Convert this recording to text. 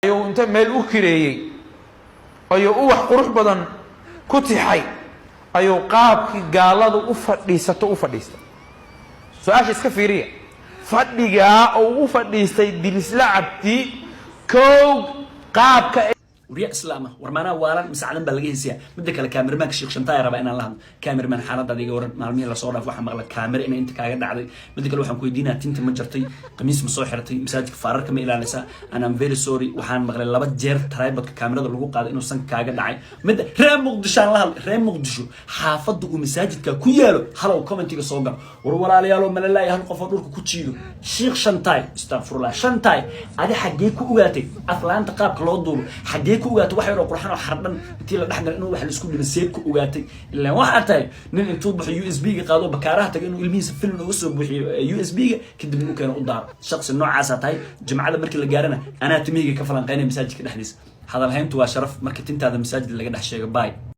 Ayuu inta meel u kireeyey, ayuu uwax qurux badan ku tixay, ayuu qaabkii gaaladu u fadhiisato u fadhiistay. Su-aasha iska fiiriya: fadhigaa oo u fadhiistay Dirisla Cabdi kow qaabka Warya islaama, war maanaa waalan mise cadan baa laga hesiyaa? Midda kale, cameramanka Sheekh Shantaaya rabaa inaan la hadlo. Cameraman, xaaladaada iga waran. Maalmihii lasoo dhaaf waxaa maqla kaamera inay inta kaaga dhacday. Midda kale, waxaan ku weydiinaya: tinta ma jartay? Qamiis ma soo xiratay? Masaajidka faararka ma ilaalisa? And I'm very sorry, waxaan maqlay laba jeer tripodka kaamerada lagu qaaday inuu sanka kaaga dhacay. Midda reer Muqdisho aan la hadlay, reer Muqdisho, xaafadda uu masaajidka ku yaalo halow commentiga soo galo. War walaalyaalo, malalaaya hal qof oo dhulka ku jiido Sheekh Shantaay. Astaqfirullah, Shantaay, adi xaggee ku ogaatay aflaanta qaabka loo duubo? Xaggee ku ogaatay wax yaroo qurxan oo xardhan intii la dhex galay inuu wax la isku dhibo? Seed ku ogaatay? Ilaan waxaa tahay nin intuu baxo USB ga qaado, bakaaraha tago, inuu ilmihiisa film uga soo buuxiyo USB ga, kadibna u keeno, u daaro. Shaqsi noocaasaa tahay. Jimcada markii la gaarana anaa timihayga ka falanqeynaya masaajidka dhexdiisa. Hadalhayntu waa sharaf marka tintaada masaajid laga dhex sheego. Bye.